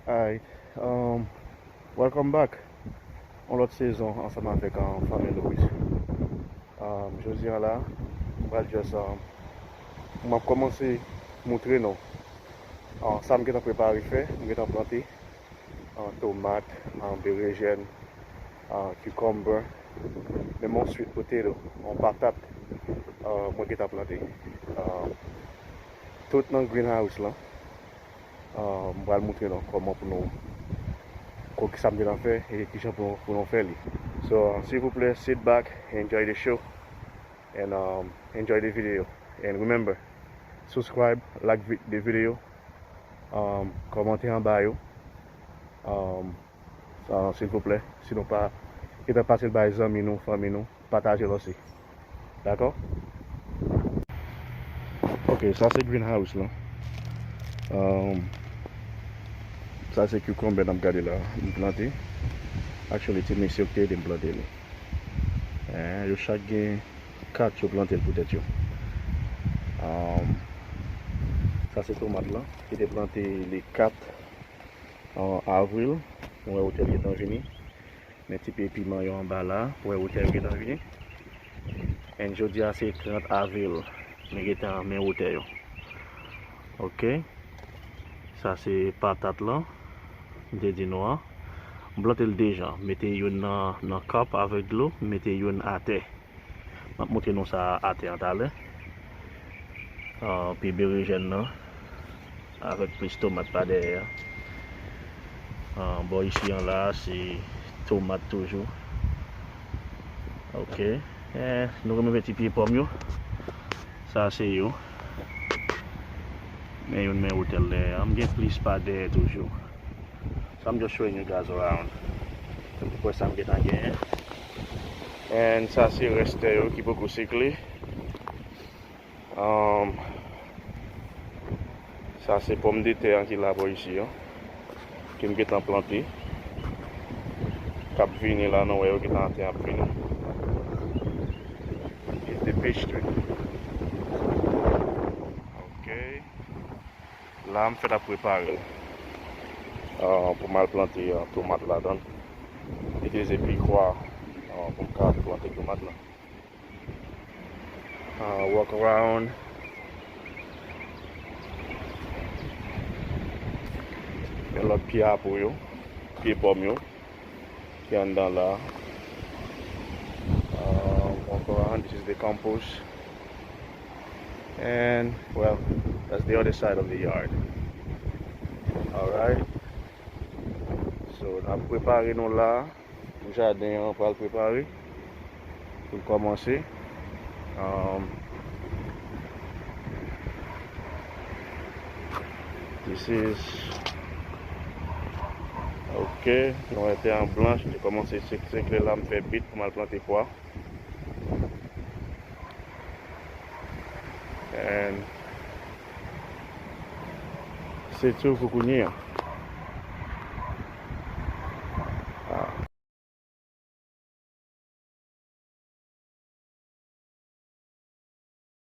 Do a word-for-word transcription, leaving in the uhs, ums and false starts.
Alright, um, welcome back. Yon lòt sezon ansanm avèk, um, fanmi Louis. Um, jodi a la, m pral just, um, m ap kòmanse montre nou, uh, sa m gentan prepare fè, m gentan plante, uh, tomat, uh, berejèn, uh, cucumber, menm yon sweet potato, yon patat, uh, mwen gentan plante. Uh, tout nan greenhouse lan. Uh, m pral montre nou kòman pou nou, ko-, kisa m gentan fè e kijan pou, pou nou fè li. So, uh, silvouplè, sit back, enjoy the show, and, um, enjoy the video. And remember, subscribe, like vi-, the video, um, kòmante anba yo. Um, uh, silvouplè, si nou pa gentan pase l bay zanmi nou, fanmi nou, pataje l osi. Dakò? Ok, sa se greenhouse lan. Um, sa se cucumber n ap gade la, m plante. Actually, ti mesye yo ki te ede m plante li. Eh, yo chak gen kat yo plante l pou tèt yo. Um, sa se tomat lan, ki te plante le kat, uh, avril. Mwen wè wotè l gentan vini. Men ti pye piman yo anba la, wè wotè yo gentan vini. And jodi a se trant avril, men gentan men wotè yo. Ok. Sa se patat lan, m te di nou an. M plante l de jan, mete youn nan, nan kap avèk dlo, mete youn atè. M ap montre nou sa atè an talè. Ah, pi berejèn nan. Avèk plis tomat pa dèyè a. Ah, bò isi an la, se tomat toujou. Ok. Eh, nou remove ti pye pòm yo. Sa se yo. Men youn men wotè l dèyè a. M gen plis pa dèyè toujou. So I'm just showing you guys around. Pou sa m gentan genyen. And sa se rès tè yo ki poko sikle. Um, sa se pòmdetè an ki la bò isi an, ke m gentan plante. K ap vini la, nou wè yo gentan atè ap vini. Is the peach tree. Ok. La, m fèt ap prepare l, ah, pou m al plante, ah, tomat ladan l. It is a big hole, ah, pou m ka plante tomat la. Ah, walk around. Gen lòt pye apou yo, pye pòm yo. Ki anndan la. Uh, walk around. This is the compost. And, well, that's the other side of the yard. Alright. So, n ap prepare nou la. Jaden an pral prepare. Pou l kòmanse. Um, this is, ok, nou wè tè an blanch, m te kòmanse sek-, sekle la, m fè bit pou m al plante pwa. And se tou pou kounye a.